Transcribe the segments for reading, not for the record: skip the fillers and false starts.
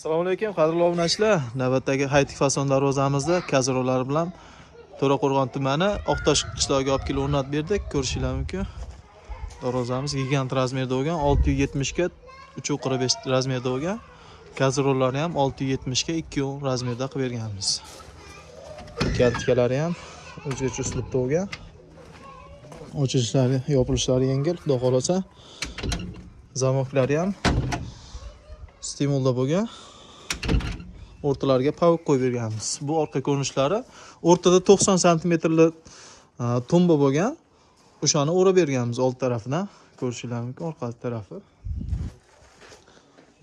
Assalomu alaykum, qadrli obunachilar. Navbatdagi hayitlik fason darvozamizda kazirolar bilan To'raqo'rg'on tumani Oqtosh qishlog'iga olib kelib o'rnatib berdik. Ko'rishingiz mumkin. Darvozamiz gigant razmerda bo'lgan, 670 ga 3.45 razmerda bo'lgan. Kazirolarni ham 670 ga 2.10 razmerda qilib berganmiz. Kaltikalari ham o'zgacha uslubda bo'lgan. Ochilishlari, yopilishlari yengil, xudo xolasa. Zamoklari ham stimulda bo'lgan. O'rtalariga pavuk qo'yib berganmiz. Bu orqa ko'rinishlari. O'rtada 90 santimetrli tumba bo'lgan. O'shani o'rab berganmiz old tarafidan. Ko'rishingiz mumkin, orqa tarafi.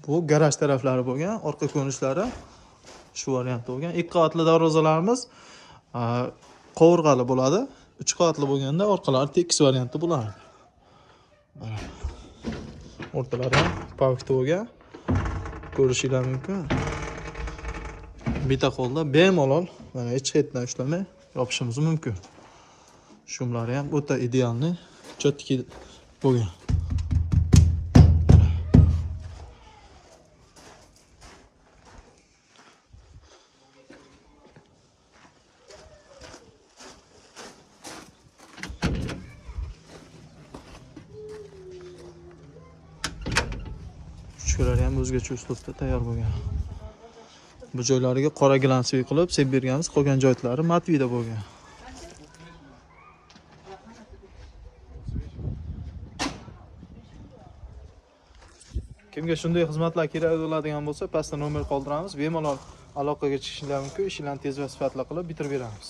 Bu garaj taraflari bo'lgan, orqa ko'rinishlari shu variantda bo'lgan. 2 qavatli darvozalarimiz qovurg'ali bo'ladi. 3 qavatli bo'lganda orqalari tekis variantda bo'lardi. Mana. O'rtalari ham pavukda bo'lgan. Ko'rishingiz mumkin. Bitta qo'lda bemalol mana hech qayerdan ushlamay yopishimiz mumkin. Shumlari ham o'ta idealni, cho'tki bo'lgan. Ruchkalari ham o'zgacha uslubda tayyor bo'lgan. Bu joylariga qora glansiy qilib sepib berganmiz, qolgan joylari matvida bo'lgan. Kimga shunday xizmatlar kerak bo'ladigan bo'lsa, pastda nomer qoldiramiz. Bemalol aloqaga chiqishingiz mumkin. Ishlarni tez va sifatli qilib bitirib beramiz.